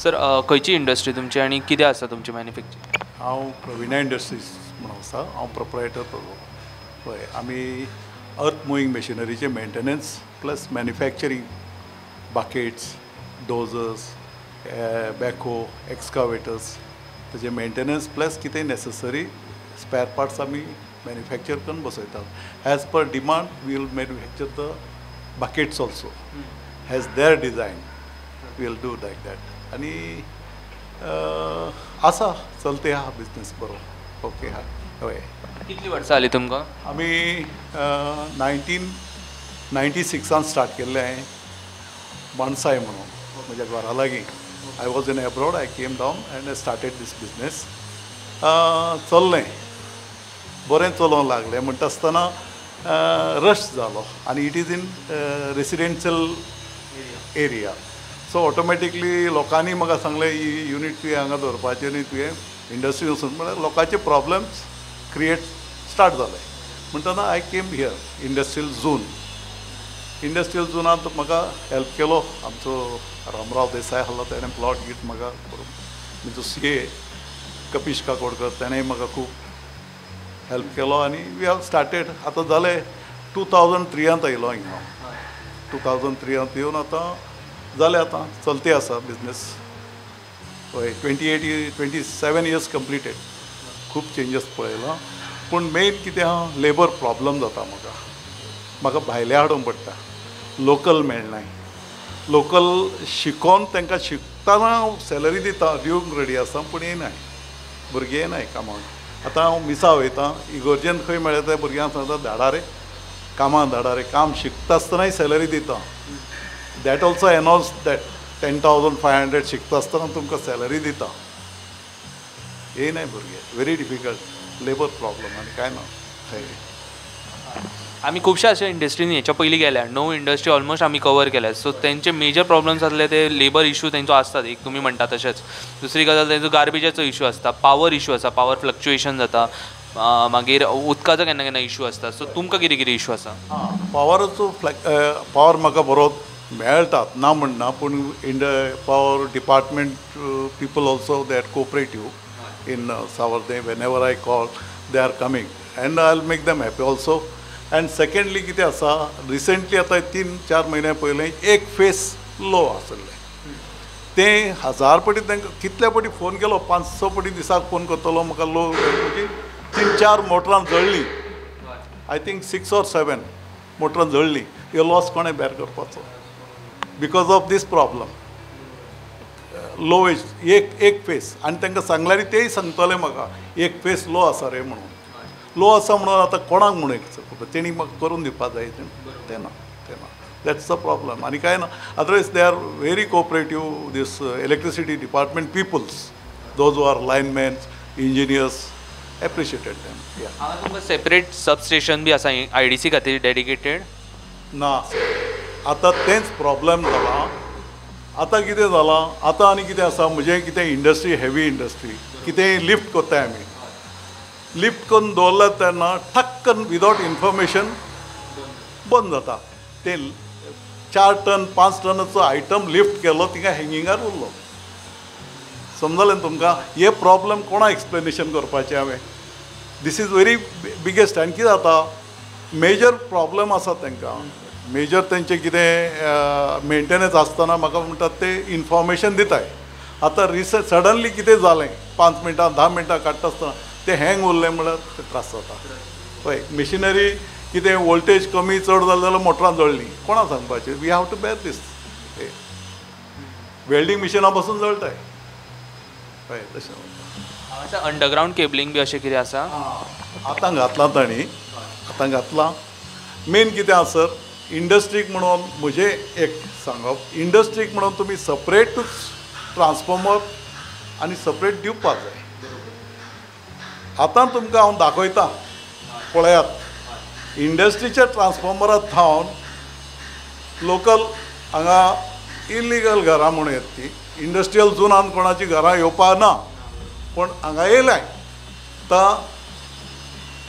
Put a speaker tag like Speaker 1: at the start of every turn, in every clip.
Speaker 1: Sir, खंयची industry तुमची आनी कितें आसा तुमची मॅन्युफॅक्चर?
Speaker 2: हांव प्रवीणा इंडस्ट्रीज म्हणून आसा, हांव प्रोप्रायटर तो. पळय, आमी अर्थ मुवींग मशिनरीचे maintenance plus manufacturing, buckets, dozers, backhoe, excavators, तेजे मेंटेनन्स प्लस कितें नेसेसरी स्पॅर पार्ट्स आमी मॅन्युफॅक्चर करून बसयतात. As per demand we will manufacture the buckets also as their design, we will do like that. आनी आसा, चलते आहा बिजनेस बरो, ओके आहा. हय.
Speaker 1: कितली वर्सां जालीं तुमकां?
Speaker 2: आमी 1996 स्टार्ट केल्लें हांवें माणसाय म्हणून म्हज्या घरा लागीं. I was in abroad, I came down and I started this business. चल्लें बरें, चलोवंक लागलें म्हणटा आसतना रश जालो आनी it is in residential area, so automatically लोकांनी म्हाका सांगलें ही युनीट तुवें हांगा दवरपाचें न्ही, तुवें इंडस्ट्री वचून. म्हळ्यार लोकांचे प्रॉब्लम्स क्रिएट स्टार्ट जाले. म्हणटना I came here industrial zone. Industrial झोनांत म्हाका हेल्प केलो आमचो रामराव देसाय आसलो, तेणें प्लॉट गीट म्हाका करून. म्हजो CA कपिश काकोडकर, तेणेंय म्हाका खूब हेल्प केलो आनी we have started. आतां जालें 2003 आयलो हिंगा हांव. 2003 येवन आतां जालें, आतां चलते आसा बिजनेस. हय, 28 27 इयर्स कंप्लिटेड. खूब चेंजीस पळयला, पूण मेन कितें आहा, लेबर प्रॉब्लम जाता म्हाका. म्हाका भायले हाडूंक पडटा, लोकल मेळनाय. लोकल शिकोवन तांकां शिकतना हांव सॅलरी दिता, दिवंक रेडी आसा, पूण येनाय भुरगे, येनाय कामाक. आतां हांव मिसा वयता, इगोर्जेन खंय मेळ्ळें त्या भुरग्यांक सांगता, धाडा रे कामाक, धाडा रे. काम शिकता आसतनाय सॅलरी दिता. That also announce that 10,500 शिकता आसतना तुमकां सॅलरी दिता. येयनाय भुरगे, व्हेरी डिफिकल्ट लेबर प्रॉब्लम आनी कांय ना. हय.
Speaker 1: आमी खुबश्या अशा इंडस्ट्रीनी हेच्या पयलीं गेल्या, णव इंडस्ट्री ऑलमोस्ट आमी कवर केल्या. सो तेंचे मेजर प्रॉब्लम्स आसले ते लेबर इशू तेंचो आसतात एक, तुमी म्हणटा तशेंच. दुसरी गजाल, तेंचो गार्बेजाचो इशू आसता, पावर इशू आसा, पावर फ्लक्चुएशन जाता, मागीर उदकाचो केन्ना केन्ना इशू आसता. सो तुमकां कितें कितें इशू आसा?
Speaker 2: पावराचो पावर म्हाका बरो मेळटात, ना म्हणना, पूण in the power department people also they are cooperative in Savarde. Whenever I call, they are coming and I will make them happy also. And secondly कितें आसा, रिसेंटली आतां 3-4 म्हयन्या पयलीं एक फेस लो आसलें, तें 1000 पटी तांकां कितल्या पटी फोन केलो, 5-6 पटी दिसाक फोन करतलो म्हाका लो. म्हणजे 3-4 मोटरां जळ्ळीं, I think 6 or 7 मोटरां जळ्ळीं. हे लॉस कोणें बेर करपाचो because of this problem? Low edge एक एक फेस. आनी तांकां सांगल्यार तेय सांगतले म्हाका एक फेस लो आसा रे म्हणून. लो आसा म्हणून आतां कोणाक म्हणून तेणी म्हाका करून दिवपा जाय, तें ना, तें ना. That's the problem आनी कांय ना. Otherwise they are very cooperative, this electricity department peoples, those who are linemans, engineers, appreciated them.
Speaker 1: हांगा तुमकां सेपरेट सबस्टेशन बी आसा IDC खातीर डेडिकेटेड?
Speaker 2: ना, आतां तेंच प्रॉब्लम जाला. आतां कितें जालां, आतां आनी कितें आसा, म्हजें कितें इंडस्ट्री, हेवी इंडस्ट्री, कितेंय लिफ्ट करताय आमी, लिफ्ट करून दवरल्यार तेन्ना ठक्कन विदावट इन्फॉर्मेशन बंद जाता. तें 4 टन 5 टनाचो आयटम लिफ्ट केलो, थिंगा हँगिंगार उरलो. समजलें तुमकां? हे प्रॉब्लम कोणा एक्सप्लेनेशन करपाचें हांवें? This is very biggest. आनी कितें जाता, मेजर प्रॉब्लम आसा तांकां, मेजर तेंचें कितें मेंटेनन्स आसतना म्हाका म्हणटात ते इन्फॉर्मेशन दिताय. आतां रिसर्च सडनली कितें जालें, 5 मिनटां 10 मिनटां काडटा आसतना तें हँग उरलें म्हळ्यार ते त्रास जाता. पळय, मशिनरी कितें वोल्टेज कमी चड जालें जाल्यार मोटरां जळ्ळीं, कोणा सांगपाचें? We have to bear this. Welding मिशिनां पासून जळटाय. हय, तशें.
Speaker 1: हांगासर अंडरग्रावंड केबलिंग बी अशें कितें आसा?
Speaker 2: आतां घातलां तांणी, आतां घातलां. मेन कितें आसा सर, इंडस्ट्रीक म्हणून म्हजें एक सांगप, इंडस्ट्रीक म्हणून तुमी सपरेटूच ट्रान्सफॉर्मर आनी सपरेट दिवपाक जाय. आतां तुमकां हांव दाखयतां, पळयात, इंडस्ट्रीच्या ट्रान्सफॉर्मरात थावन लोकल हांगा इलिगल घरां म्हणूं येता ती, इंडस्ट्रियल झोनान कोणाची घरां येवपा ना, पूण हांगा येयलाय. आतां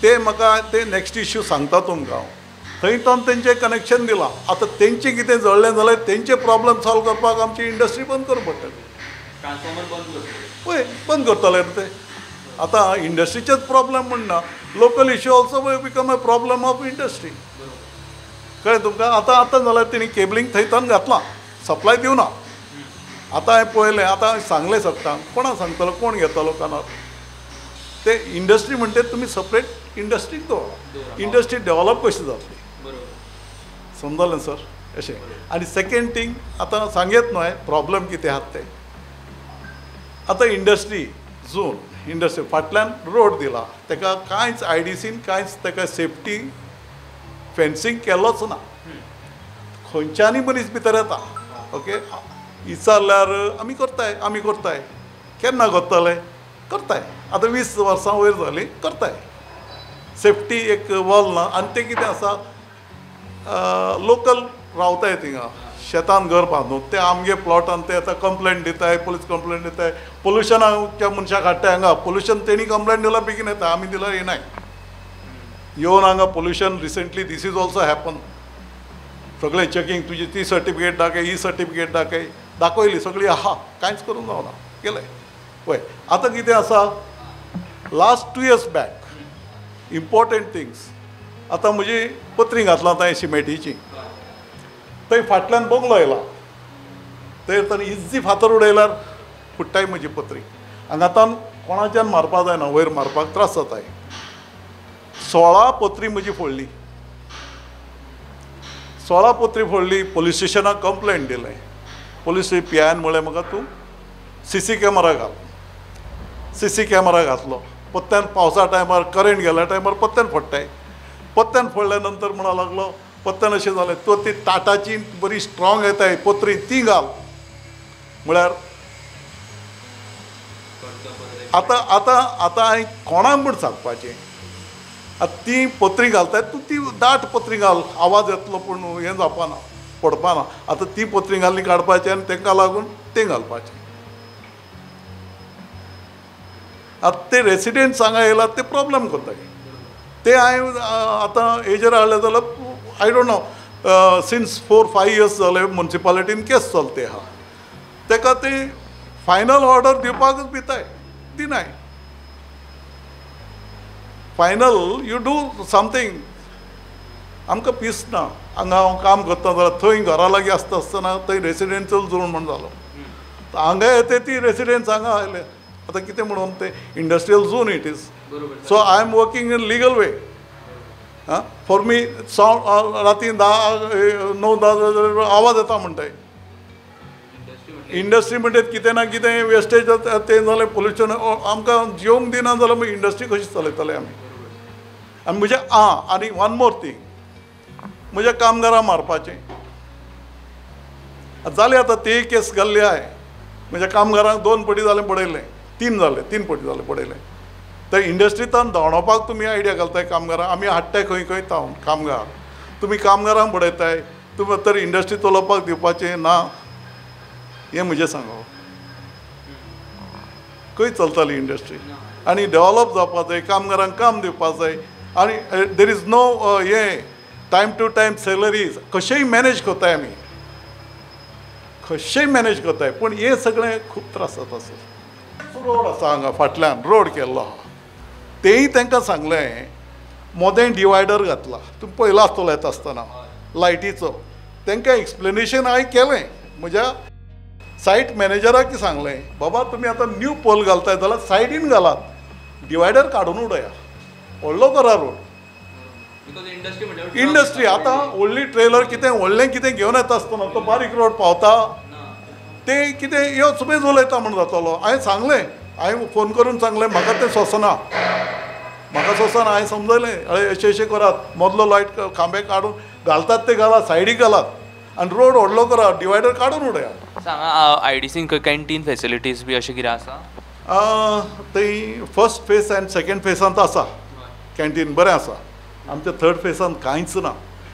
Speaker 2: ते म्हाका ते नॅक्स्ट इश्यू सांगता तुमकां हांव. थंय तो तेंचें कनेक्शन दिलां. आतां तेंचें कितें जळ्ळें जाल्यार तेंचे प्रॉब्लम सॉल्व करपाक आमची इंडस्ट्री बंद करूं पडटली. पळय बंद करतले ते. आतां इंडस्ट्रीचेच प्रॉब्लम म्हण ना, local issue also become a problem of industry. कळ्ळें तुमकां? आतां आतां जाल्यार तेणी केबलींग थंयतान घातलां, सप्लाय दिवना. आतां हांवें पळयलें, आतां हांवें सांगलें सगळ्यांक, कोणाक सांगतलो, कोण घेतलो कानार? ते इंडस्ट्री म्हणटे तुमी सपरेट इंडस्ट्रीक दवरा, इंडस्ट्री डेवलप कशी जातली, समजलें सर? अशें. आनी सेकेंड थींग आतां सांगयत न्हय प्रॉब्लम कितें आहात ते. आतां इंडस्ट्री झोन, इंडस्ट्री फाटल्यान रोड दिला, ताका कांयच आयडीसीन कांयच ताका सेफ्टी फेन्सींग केल्लोच ना. खंयच्यानय मनीस भितर येता. ओके, विचारल्यार आमी करताय, आमी करताय, केन्ना करतले? करताय, आतां 20 वर्सां वयर जालीं करताय. सेफ्टी एक वॉल ना. आनी तें कितें आसा, लोकल रावताय थिंगा शेतान घर बांदून, ते आमगे प्लॉटान ते आतां कंप्लेन दिताय, पुलीस कंप्लेन दिताय, पोल्युशनाच्या मनशाक हाडटाय हांगा. पोल्युशन तेणी कंप्लेन दिल्यार बेगीन येता, आमी दिल्यार येनाय. येवन हांगा pollution recently this is also happen. सगळें चॅकिंग, तुजी ती सर्टिफिकेट दाखय, ही सर्टिफिकेट दाखय, दाखयली सगळी आहा, कांयच करूंक जावना गेलें. पळय आतां कितें आसा, last 2 years back important things. आतां म्हजी पत्री घातलां थंय सिमेटीची, थंय फाटल्यान बंगलो येयला, थंय ताणें इज्जी फातर उडयल्यार फुट्टाय म्हजी पत्री. हांगातान कोणाच्यान मारपा जायना, वयर मारपाक त्रास जाताय. 16 पत्री म्हजी फोडली, 16 पत्री फोडली. पोलीस स्टेशनाक कंप्लेन दिलें. पोलीस पी आयन म्हणलें म्हाका तूं सीसी कॅमेरा घाल. सीसी कॅमेरा घातलो, पत्त्यान पावसा टायमार करंट गेल्या टायमार पत्त्यान फोडटाय. पत्त्यान फोडल्या नंतर म्हणा लागलो, पत्त्यान अशें जालें, तो ती टाटाची बरी स्ट्रॉंग येताय पत्री ती घाल. म्हळ्यार आतां आतां आतां हांवें कोणाक म्हूण सांगपाचें? आतां ती पत्री घालताय, तूं ती दाट पत्री घाल, आवाज येतलो पूण हें जावपाना, पडपाना. आतां ती पत्री घाली काडपाची आनी तांकां लागून तें घालपाचें. आतां ते रेसिडेंट्स हांगा येयला ते प्रॉब्लम करताय. ते हांवें आतां हेजेर हाडलें जाल्यार I don't know, since 4-5 years जाले मुन्सिपालिटीन केस चलते आहा. ताका ते फायनल ऑर्डर दिवपाकच भिताय, दिनाय. Final you do something. आमकां पीस ना. हांगा हांव काम करता जाल्यार थंय घरा लागीं आसता आसतना थंय रेसिडेंशियल झोन म्हण जालो, हांगा येते ती रेसिडेंट्स हांगा आयले. आतां कितें म्हणून तें industrial zone it is. So I am working in legal way. For me sound राती 10, 9, 10 आवाज येता म्हणटाय. इंडस्ट्री म्हणटा कितें ना कितें वेस्टेज जाता, तें जालें पोल्युशन, आमकां जिवंक दिना जाल्यार मागीर इंडस्ट्री कशी चलयतले आमी? आनी म्हज्या आनी वन मोर थींग, म्हज्या कामगारां मारपाचें जालें. आतां ते केस घाल्ली आहाय. म्हज्या कामगारांक 2 पटी जालें बडयलें, 3 जालें, 3 पटी जालें बडयलें. तर इंडस्ट्रींतान धांवडोवपाक तुमी आयडिया घालताय कामगारांक. आमी हाडटाय खंय खंय तावन कामगार, तुमी कामगारांक बडयताय, तुमी तर इंडस्ट्री चलोवपाक दिवपाचें ना. हें म्हजें सांगप. खंय चलताली इंडस्ट्री? आनी डेवलप जावपा जाय, कामगारांक काम दिवपा जाय. आनी there is no हें टायम टू टायम सॅलरीज कशेंय मॅनेज करताय आमी, कशेंय मॅनेज करताय, पूण हें सगळें खूब त्रास जाता सर. रोड आसा हांगा फाटल्यान, रोड केल्लो आहा, तेंय तांकां सांगलें मोदें डिवायडर घातला, तुमी पळयला आसतलो येता आसतना लायटीचो. तांकां एक्सप्लेनेशन हांवें केलें, म्हज्या सायट मॅनेजराक सांगलें, बाबा तुमी आतां न्यू पोल घालताय जाल्यार सायडीन घालात, डिवायडर काडून उडया, व्हडलो करा रोड. इंडस्ट्री आतां व्हडली ट्रेलर कितें व्हडलें कितें घेवन येता आसतना तो बारीक रोड पावता, तें कितें यो सुबेज उलयता म्हूण जातलो. हांवें सांगलें, हांवें फोन करून सांगलें, म्हाका तें सोंसना, म्हाका सोंसना. हांवें समजलें, अरे अशें अशें करात, मदलो लायट खांबे काडून घालतात ते घालात, सायडीक घालात आनी रोड व्हडलो करात, डिवायडर काडून उडयात.
Speaker 1: सांगा, आयडीसीन कॅन्टीन फेसिलिटीज बी अशें कितें आसा?
Speaker 2: थंय फर्स्ट फेज आनी सेकेंड फेजांत आसा कॅन्टीन, बरें आसा. आमच्या थर्ड फेजांत कांयच ना.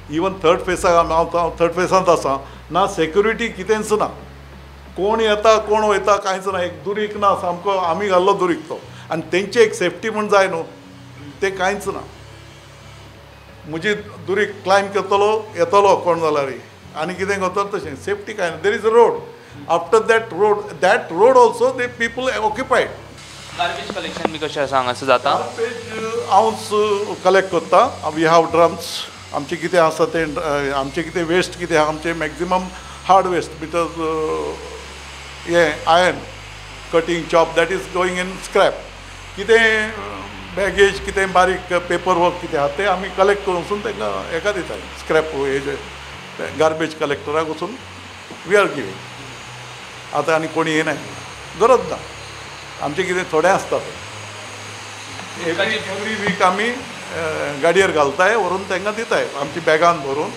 Speaker 2: इवन थर्ड फेजाक हांव थर्ड फेजांत आसा ना, सेक्युरिटी कितेंच ना, कोण येता कोण वयता कांयच ना, एक दुरीक ना सामको, आमी घाल्लो दुरीक तो. आनी तेंची एक सेफ्टी म्हूण जाय न्हू, तें कांयच ना. म्हजी दुरीक क्लायम करतलो येतलो कोण जाल्यार आनी कितें करतलो तशें सेफ्टी कांय ना. There is a road, After that road, that road also the people occupied.
Speaker 1: Garbage collection बी कशें आसा हांगासर जाता?
Speaker 2: गार्बेज हांवच कलेक्ट करता. We have drums. आमचें कितें आसा तें, आमचें कितें वेस्ट कितें आहा, आमचें मॅक्झिमम हार्ड वेस्ट because हें iron cutting chop that is going in scrap. कितें बॅगेज, कितें बारीक पेपर वर्क कितें आहा तें आमी कलेक्ट करून वचून तांकां हेका दिता, स्क्रॅप हेजे गार्बेज कलेक्टराक वचून we are giving. आतां आनी कोणी येनाय, गरज ना. आमचें कितें थोडें आसता तें एवरी वीक आमी गाडयेर घालताय, व्हरून तांकां दिताय आमची बॅगान भरून.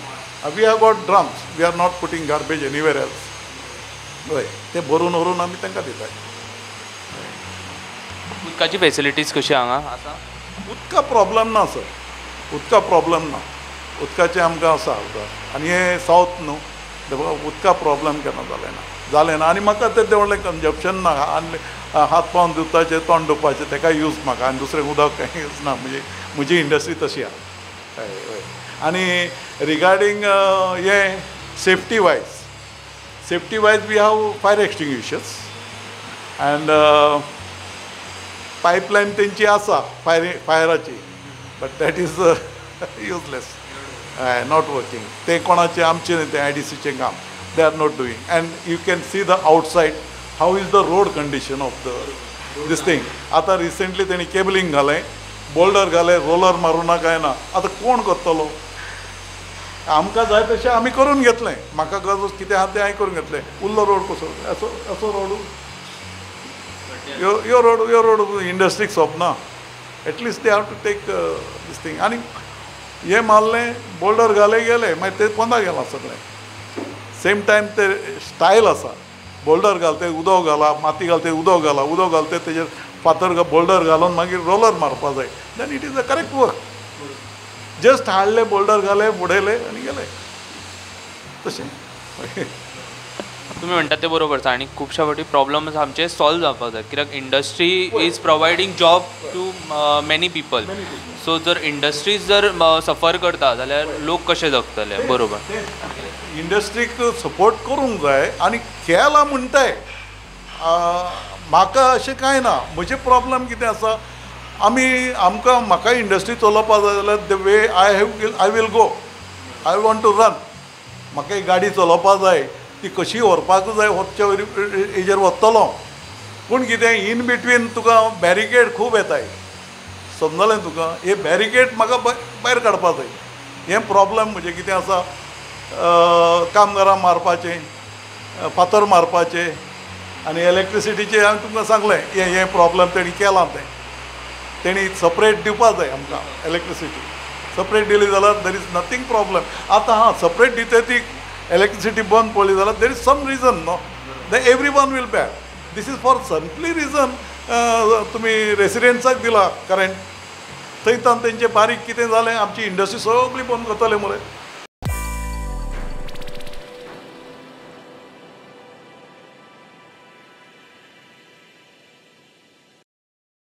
Speaker 2: We have got drums, we are not putting garbage anywhere else. हय, ते भरून व्हरून आमी तांकां दिताय.
Speaker 1: उदकाची फेसिलिटीज कशी हांगा आसा?
Speaker 2: उदका प्रॉब्लम ना सर, उदका प्रॉब्लम ना. उदकाचें आमकां आसा उदक. आनी हें सावथ न्हू, उदका प्रॉब्लम केन्ना जालें ना, जालें ना. आनी म्हाका तें व्हडलें कंजप्शन ना. आनी हात पावन धुवपाचें, तोंड धुवपाचें तेका यूज म्हाका, आनी दुसरें उदक कांय यूज ना. म्हणजे म्हजी इंडस्ट्री तशी आहा. हय हय. आनी रिगार्डींग हें safety wise, safety wise we have fire extinguishers and pipeline तेंची आसा फायराची, but that is useless, not working. तें कोणाचें आमचें न्ही, तें IDCचें काम. They are not doing. And you can see the outside how is the road condition of the this thing. आतां recently तेणी केबलिंग घालें, बोल्डर घालें, रोलर मारूं ना काय ना. आतां कोण करतलो? आमकां जाय तशें आमी करून घेतलें. म्हाका गरज कितें आहा तें हांवें करून घेतलें. उरलो रोड कसो असो असो रोड, ह्यो रोड, ह्यो road इंडस्ट्रीक सोंपना. At least they have to take this thing. आनी हें मारलें, बोल्डर घालें, गेलें, मागीर तें पोंदा गेलां सगळें. सेम टायम ते स्टायल आसा, बोल्डर घालते उदक घाला, माती घालते उदक घाला, उदक घालते तेजेर फातर बोल्डर घालून मागीर रोलर मारपा जाय. Then it is a correct work. Just हाडले, बोल्डर घाले, बुडयले आनी गेले. तशें
Speaker 1: तुमी म्हणटात तें बरोबर आसा. आनी खुबश्या फावटी प्रॉब्लम्स आमचे सॉल्व जावपाक जाय, कित्याक industry is providing job to many people. So जर इंडस्ट्रीज जर सफर करता जाल्यार लोक कशे जगतले? बरोबर,
Speaker 2: इंडस्ट्रीक सपोर्ट करूंक जाय. आनी केला म्हणटाय, म्हाका अशें कांय ना. म्हजें प्रॉब्लम कितें आसा, आमी आमकां म्हाका इंडस्ट्री चलोवपाक जाय जाल्यार the way I have I will go, I want to run. म्हाका एक गाडी चलोवपाक जाय, ती कशी व्हरपाक जाय, व्हरच्या हेजेर वतलो. पूण कितें इन बिटवीन तुका बॅरिकेड खूब येताय, समजलें तुका? हे बॅरिकेड म्हाका भायर काडपाक जाय. हें प्रॉब्लम म्हजें कितें आसा, कामगारां मारपाचें, फातर मारपाचें. आनी इलेक्ट्रिसिटीचें हांवें तुमकां सांगलें, हें हें प्रॉब्लम तेणी केलां. तें तेणी सपरेट दिवपा जाय आमकां. इलेक्ट्रिसिटी सपरेट दिली जाल्यार there is nothing problem. आतां हां, सपरेट दिता ती इलेक्ट्रिसिटी बंद पडली जाल्यार there is some reason no, the every one will bad. This is for simply reason तुमी रेसिडेंट्साक दिला करंट, थंय तान तेंचें बारीक कितें जालें, आमची इंडस्ट्री सगळी बंद करतले मरे.